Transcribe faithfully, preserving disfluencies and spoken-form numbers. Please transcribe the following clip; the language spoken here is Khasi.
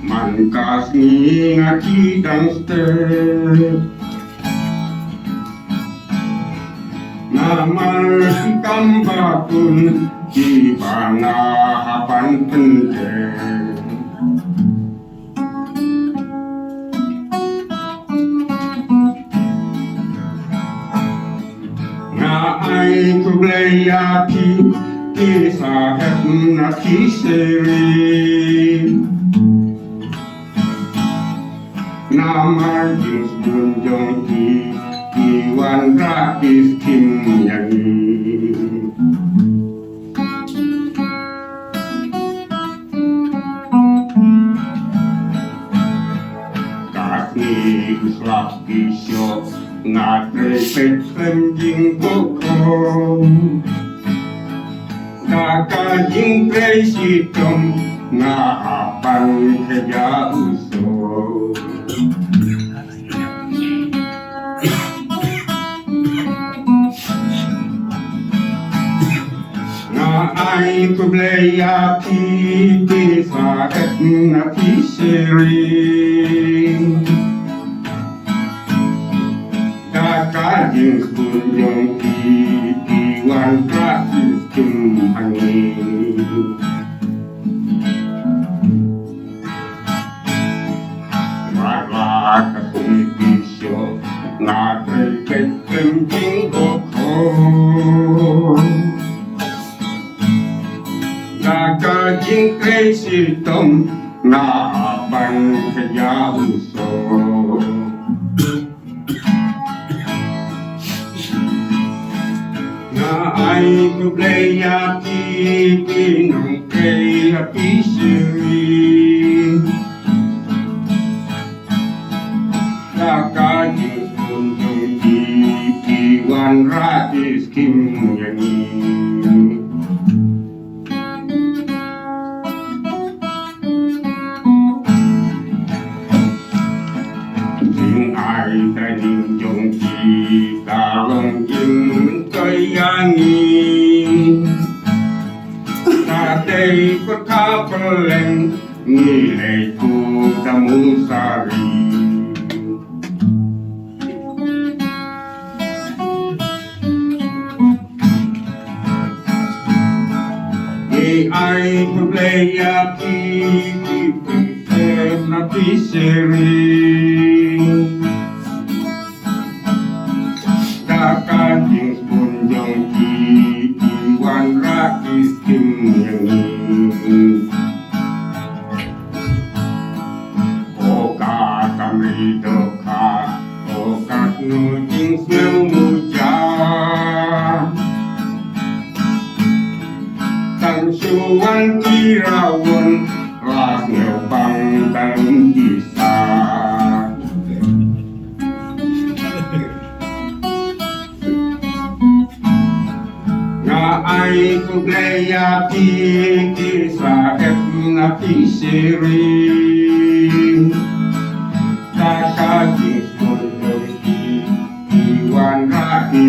Man ka sngi nga ki dang stet. Namar ki kam ba bun ki ba nga hap ban pyndet. Nga ai khublei ïa phi, phi sahep na phi seri. Namar jingsbun jong phi, phi wanrah ki skim ïa ngi. Ka sngi u slap ki shoh, nga trei peit khlem jingkohnguh. Da ka jingtrei shitom, nga hap ban khia u soh. Nga ai khublei ïa phi, phi sahep na phi seri. Da ka jingsbun jong phi, phi wanrah ki skim ha ngi. Wat la ka sngi ki shoh, nga trei peit khlem jingkohnguh. Da ka jingtrei shitom, nga hap ban khia u soh. Nga ai khublei ïa phi, phi nongtrei ha phi seri. Da ka jingkun jong phi, phi wanrah ki skim ïa ngi. Jingai training jong phi ka long jingmyntoi ïa ngi. Ka dei kut ka pylleng ngi leit kut ka Musaria. Ngi ai khublei ïa phi, phi sahep na phi seri. Da ka jingsbun jong phi, phi wanrah ki skim ïa ngi. O ka kamri dohkha, o katno jingsngew muja. Tang shu wan ki rawon, la sngewbang tang lum ki sa. Nga ai khublei ïa phi, phi sahep na phi seri. Da ka jingkun jong phi, phi wanrah ki